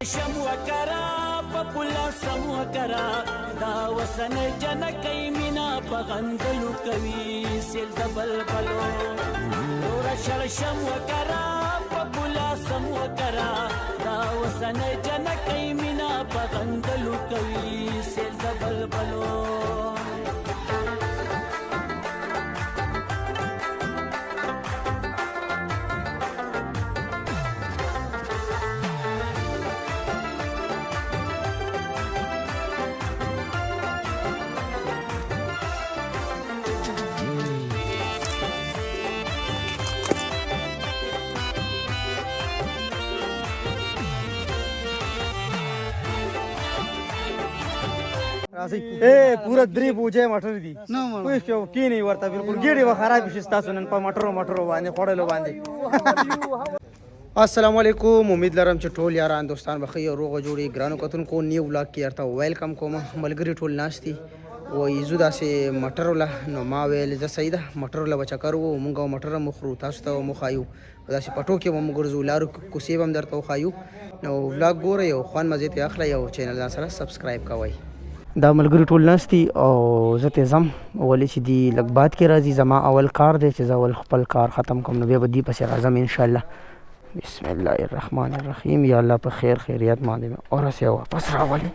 شم وکرا په پولا سم وکرا، دا وسن جنکې مینا په غندلو کوي سیل د بلبلو. ور شل شم وکرا په پولا سم وکرا، دا وسن جنکې مینا په غندلو کوي سیل د بلبلو. راځي اے پورا درې بوجه مټر دي، پوه شو کې نه ورته بالکل ګېډې و خراب شي تاسو نن په مټرو مټرو باندې خوړلو باندې. السلام علیکم، امید لرم چې ټول یاران دوستان به ښه یو، روغ جوړي. ګرانو کتونکو، نیو ولاګ کې درته ویلکم کوم. ملګري ټول ناست دي، وایي ځو داسې مټرو له، نو ما ویل زه صحیح ده، مټرو له به چکر وو، مونږ او مټر هم وخورو، تاسو ته به مو ښایو، داسې پټو کې به مو ګرځو، لارو کوڅې به هم درته وښایو. نو ولاګ ګورئ او خوند مزې ته اخلئ او چینل ځان سره سبسکرایب کوئ. دا ملګري ټول ناست دي او زه ته ځم، ولې چې دی لږ بعد کې راځي. زما اول کار دی چې زه اول خپل کار ختم کوم، نو بیا به دی پسې راځم انشاءالله. بسم الله الرحمن الرحیم، یا الله په خیر خیریت باندې مې ورسې او واپس راولې.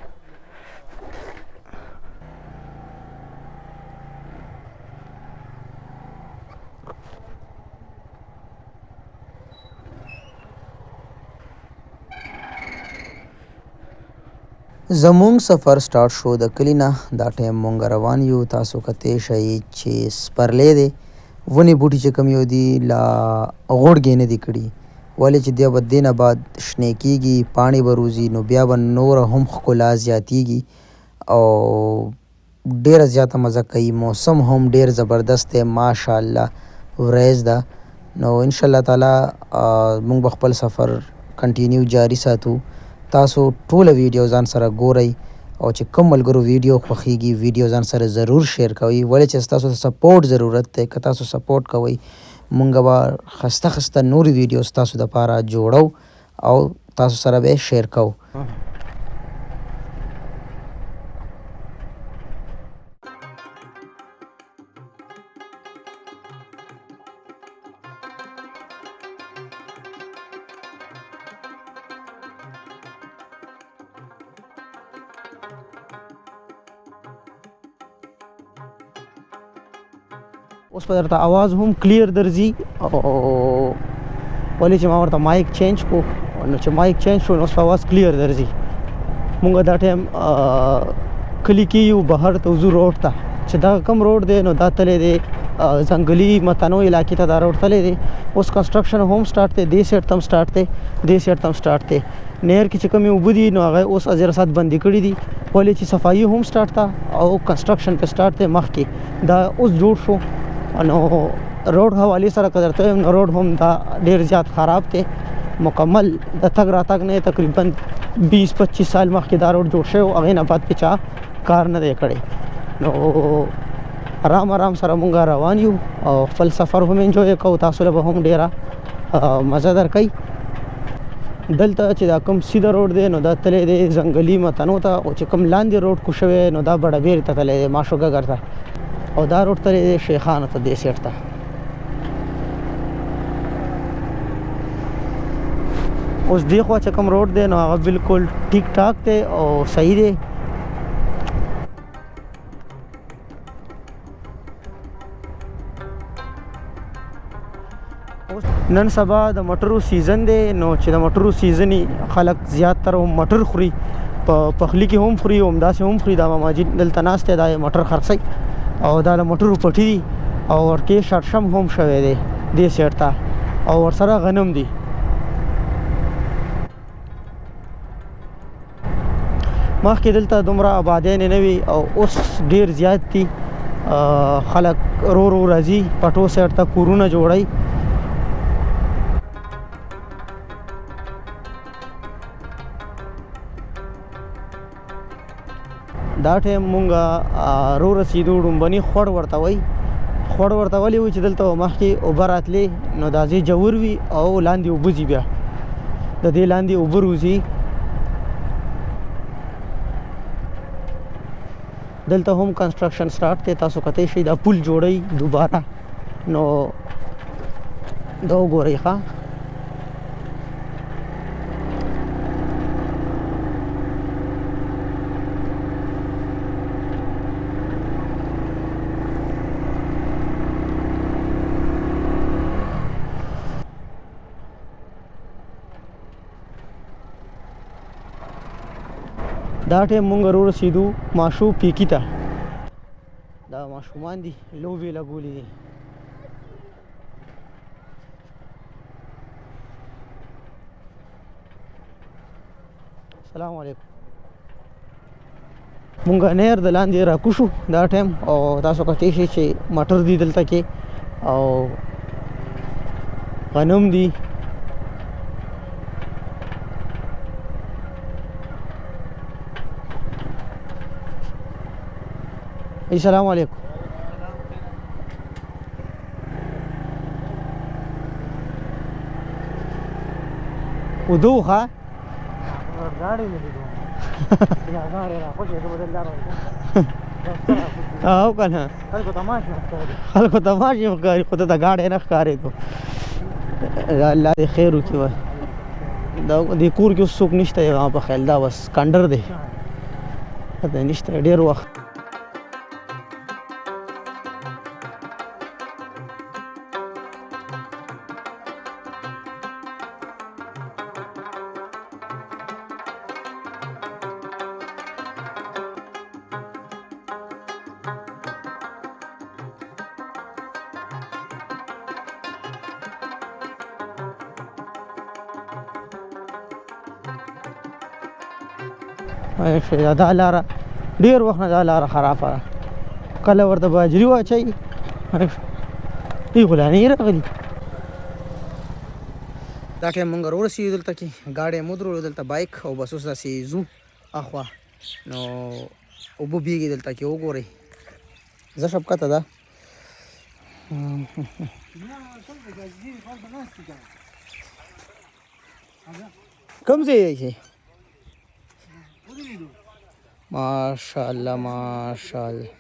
زمونږ سفر سټارټ شو د کلي نه. دا ټایم مونږ روان یو، تاسو کتی شئ چې سپرلی دی، ونې بوټي چې کوم یو دي لا غوړګې نه دي کړي، ولې چې دی به دې نه بعد شنې کېږي، پاڼې به روزي، نو بیا به نوره هم ښکلا زیاتېږي او ډېره زیاته مزه کوي. موسم هم ډېر زبردست دی، ماشاءالله ورځ ده. نو انشاءالله تعالی موږ به خپل سفر کنټینیو جاري ساتو. تاسو ټوله ویډیو ځان سره ګورئ او چې کوم ملګرو ویډیو خوښیږي، ویډیو ځان سره ضرور شیر کوئ، ولې چې ستاسو د سپورټ ضرورت دی. که تاسو سپورټ کوئ، مونږ به خسته خسته نورې ویډیو ستاسو دپاره جوړو او تاسو سره به شیر کوو. اوس به درته اواز هم کلیر درځي، او ولې چې ما ورته مایک چینج کو، نو چې مایک چینج شو نو اوس اواز کلیر درځي. مونږ دا ټایم کلی کې یو، بهر ته وځو روډ ته، چې دا کوم روډ دی نو دا تللی دی ځنګلي متنو علاقې ته دا روډ تللی دی. اوس کنسټرکشن هم سټارټ دی، دې سایډ ته هم سټارټ دی، دې سایډ ته هم سټارټ دی. نهر کې چې کومې اوبه دي نو هغه اوس ازیر سات بندې کړي دي، ولې چې صفایي هم سټارټ ده او کنسټرکشن په سټارټ دی. مخکې دا اوس جوړ شو. نو روډ حوالې سره که درته ووایم، نو روډ هم دا ډېر زیات خراب دی مکمل. د تګ راتګ نه تقریبا 20-25 سال مخکې دا روډ جوړ شوی، هغې نه بعد پې چا کار نه دی کړی. نو آرام آرام سره مونږ روان یو او خپل سفر هم انجوای کوو، تاسو له به هم ډېره مزه درکوي. دلته چې دا کوم سیده روډ دی نو دا تللی دی ځنګلي متنو ته، او چې کوم لاندې روډ کو شوی نو دا بډه ته تللی دی، ماشو ګګر ته، او دا روډ تللی دی شیخانو ته دې سیټ ته. اوس دې خوا چې کوم روډ دی نو هغه بالکل ټیک ټاک دی او صحیح دی. نن سبا د مټرو سیزن دی، نو چې د مټرو سیزن خلک زیات تر مټر خوري، په پخلي کې هم خوري او همداسې هم خوري. دا ماماجي دلته ناست دی، دا یې مټر خرڅوي او دا له مټرو پټي دي او ورکې شړشم هم شوی دی دې سیټ ته او ورسره غنم دي. مخکې دلته دومره آبادۍ نه وي او اوس ډیر زیات دي. خلک رو رو راځي پټو سیټ ته، کورونه جوړوي. دا ټایم مونږه رو رسیدو. ړومبني خوړ ورته وایي. خوړ ورته ولې وایي؟ چې دلته مخکې اوبه راتلې، نو دا ځای ژور وي او لاندې اوبه ځي، بیا د دې لاندې اوبه روځي. دلته هم کنسټرکشن سٹارټ دی، تاسو کتی شئ دا پل جوړی دوباره. نو دا وګورئ ښه. دا ټیم مونږ ورسېدو ماشو پیکی ته. دا ماشومان دي، لوبې لګولې دي. السلام علیکم. مونږ نیر د لاندې راکوشو دا ټایم، او تاسو کتی شئ چې مټر دي دلته کې او غنم دي. السلام علیکم. ودوخه ګاډی مې لیدو، یا ګاډی را خوشې زه بدل لار او که نه خلکو ته ماشي ښکاري، خلکو ته ماشي ښکاري، خو ته د ګاډی نه ښکارېدو. الله دې خیر وکړي. وای دا دې کور کې اوس څوک نشته زما په خیال، دا بس کنډر دی، پته نشته ډېر وخت. دا لاره ډېر وخت نه دا لاره خرابه ده، کله ورته باجري واچوي. دوی خو لا نه راغلي. دا ټایم مونږ ورسېدو دلته کې ګاډی مو درولو دلته، بایک او بس اوس داسې ځو اخوا. نو اوبه بیږي دلته کې وګورئ. زه شفقته ده کوم ځای دی چې ماشاءالله ماشاءالله.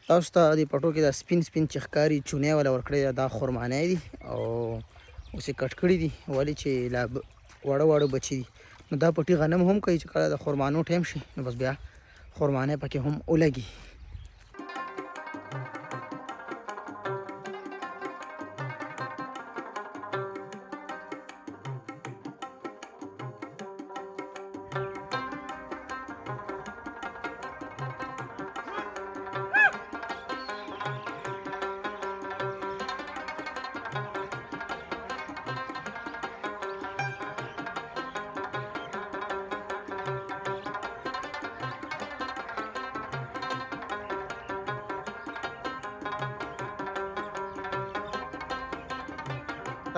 تاسو ته دې پټو کې دا سپین سپین چې ښکاري چونی وله ورکړی ده، دا خرمانې دي او اوس یې کټ کړي دي، ولې چې لا واړه واړه بچي دي. نو دا پټي غنم هم کوي چې کله د خرمانو ټایم شي نو بس بیا خرمانې پکې هم ولګي.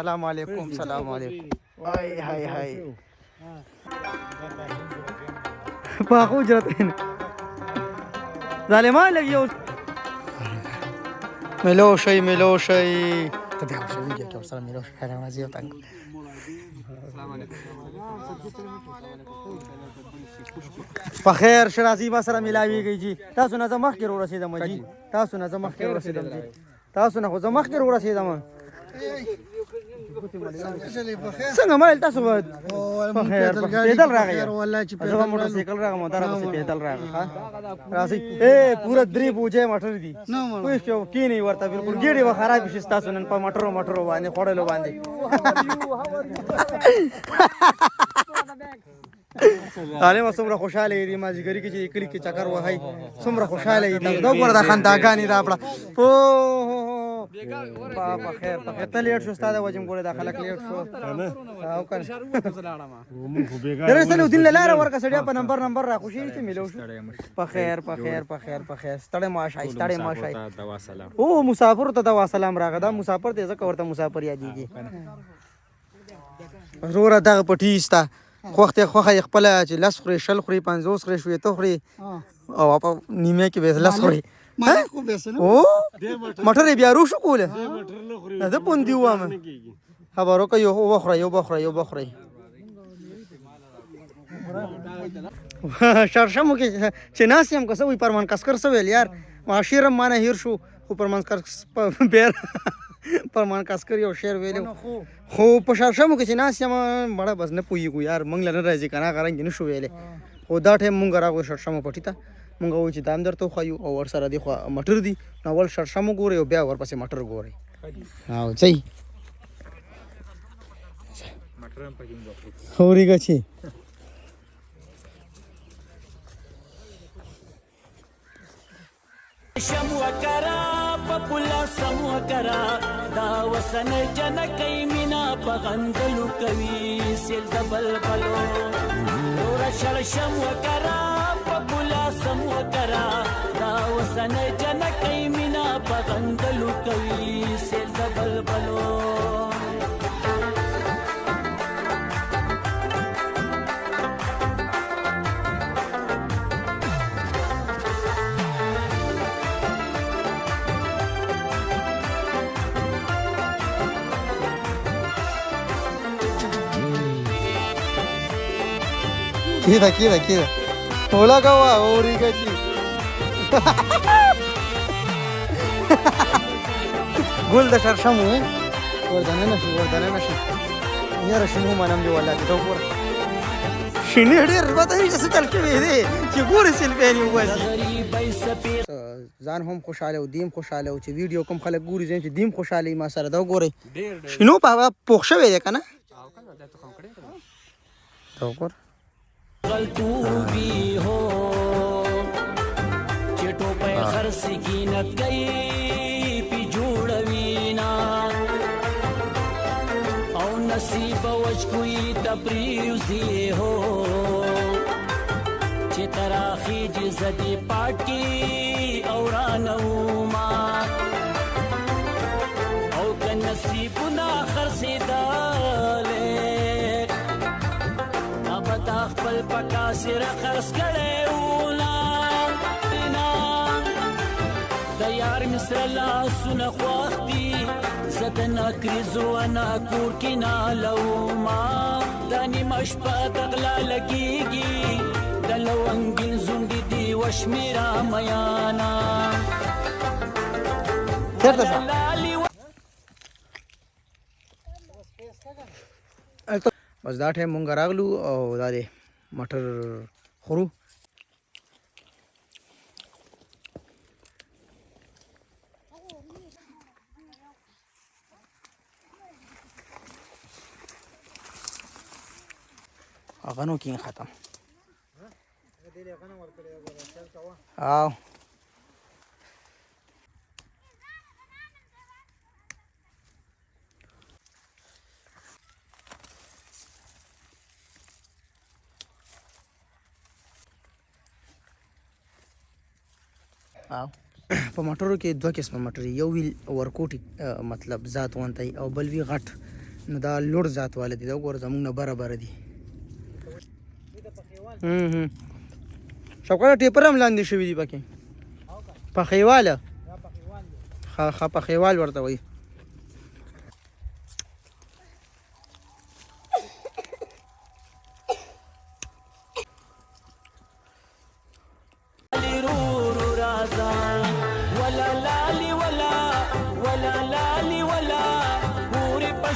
سلام علیکم. سلام علیکم. هاي هاي هاي په هغه اجرت ظالمان لګي. یو ملو شي، ملو شي، ته بیا ورسره ویډیو کې ورسره ملو شي. راځي یو تنګ. په خیر شرازي ما سره ملاویږي جی. تاسو نه زه مخکې ورسېدم جی، تاسو نه زه مخکې ورسېدم جی، تاسو نه خو زه مخکې ورسېدم. څنګه مایل تاسو په خیر پیدل راغی؟ زه موټر سایکل راغم، دا راپسې پیدل راغی. ښه راځئ. ای پوره درې بوجۍ موټر دي، پوه شو کینې ورته بالکل ګېډې به خرابې شي ستاسو نن په موټرو موټرو باندې خوړلو باندې. طالب څومره خوشاله دي مازیګري کې چې کلي کې چکر وهي، څومره خوشاله دي. دا وګوره دا خنداګانې دا پړه. او په خیر په خیر. ته لیټ شو، ستا د وجې ګوره دا خلک لیټ شو. او کنه درسل دین لاره ورکه سړیا په نمبر نمبر را خوشی چې ملو شو. په خیر په خیر په خیر په خیر. ستړی ماشای، ستړی ماشای. او مسافر ته دوا سلام راغه. دا مسافر دی ځکه ورته مسافر یادېږي. وروره دغه پټي ستا خوښ دی، خوښه یې خپله چې 10 خورې، 20 خورې، 50 خورې، 60 خورې، او په نیمه کې به 10 خورې. او مټر یې بیا روشو کوله، زه پوندي وم. خبر وکړه، یو وخوره، یو بخوره، یو بخورئ. شرشمو کې چې ناست یم، که څه وایي پرمان کسکر څه ویل یار، ما شعر هم مانه هېر شو، خو پرمان بیا پرمان کسکر یو شعر ویلی خو په شرشمو کې چې ناست یم مړه بس نه پوهېږو یار، موږ له نه راځي که نه، هغه رنګ یې نه شو ویلی. خو دا ټایم مونږ راغلو شرشمو پټي ته، مونږ وایو چې دا هم درته وښیو او ورسره دې خوا مټر دي، نو اول شرشم وګورئ او بیا ورپسې مټر ګورئ. او ځئ اورېږه چې شم وکرا پپولا سم وکرا، دا وسن جنکې مینا په غندلو کوي سیل د بلبلو. نور شړشم وکرا پپولا سم وکرا، دا وسن جنکې مینا په غندلو کوي سیل د بلبلو. کیده کیده کیده ولګوه اورېږه چې ګل د شرشم و ور دننه شي، ور دننه شي. یاره شنو منم دی والله چې دا وګوره شنې ډېر پته نه چې څه چل شوی دی چې ګورې سیلفیانې وباسي. ځان هم خوشحاله او دیم خوشحاله او چې ویډیو کوم خلک ګوري ځین چې دیم خوشحاله ما سره. دا وګورئ شنو په هغه پوخ شوی دی که نه، دا وګوره. غلطوبي هو چې ټوپۍ خرڅ کینت کوي پی جوړوي نا، او نصیب وشکوي تپریوزي هو چې تراخي جزدي پاټي او رانو ما، او که نصیبونه خرڅېدلې تا خپل پکا سره خرڅ کړی ونا. د یار مصر لاسونه خوښ دي، زه د نکریزو انا کور کې نالوما. د نیمه شپه د غلا لګېږي د لونګین زونډې دي وشمېره میانا. چېرته شه بس دا ټایم مونږ راغلو او دا دی مټر خورو. هغه نو کین ختم او په موټرو کې دوه قسمه موټر، یو وی ورکوټي مطلب ذات وانته او بل وی غټ، نو دا لوړ ذات والا دي. دا وګوره زمونږ نه بره بره دي. شوکره ټیپر هم لاندې شوي دي پکې. پخېواله ښه ښه پخېوال ورته وایي.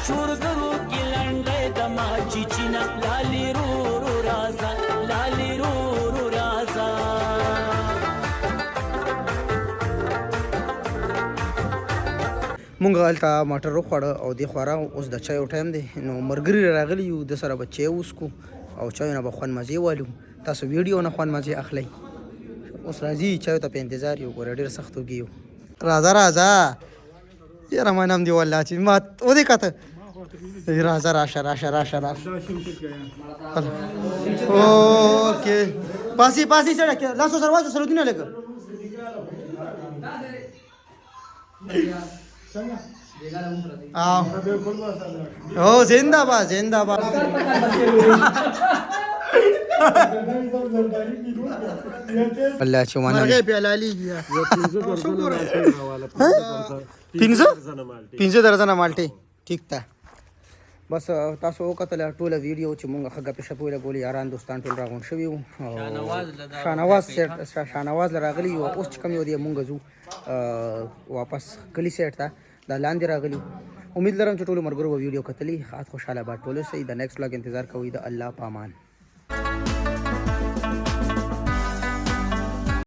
شورګرو کې لنډې د ما چیچینا لالی رو رو رازا، لالی رو رو رازا. مونږ هلته مټر وخوړه او دې خوا راغلو. اوس د چایو ټایم دی، نو ملګري راغلي یو، د سره به چای وڅکو او چایو نه به خوند مزې والو. تاسو ویډیو نه خوند مزې اخلئ. اوس راځي چایو ته په انتظار یو. ګوره ډېر سخت وږي یو. راځه راځه یاره منم دی والله چې ما ودې کاته. راځه راشه راشه راشه راشه. اوکې پاسي پاسي سړک لاسو سره واچو سره دینه لګ. او زنده باد زنده باد. الله چې ونه مرغۍ پیلالېږي. پنځه پنځه درځنه مالټې ټیک ده. بس تاسو وکتله ټوله ویډیو چې مونږ ښه ګپې شپې ولګولې، یاران دوستان ټول راغونډ شوي وو. شانواز سیټ شانواز له راغلي یو. اوس چې کوم یو دی، مونږ ځو واپس کلي سیټ ته، دا لاندې راغلي. امید لرم چې ټولو ملګرو به ویډیو کتلی. ښاد، خوشحاله، آباد ټول اوسئ. د نیکسټ ولاګ انتظار کوئ. د الله په امان.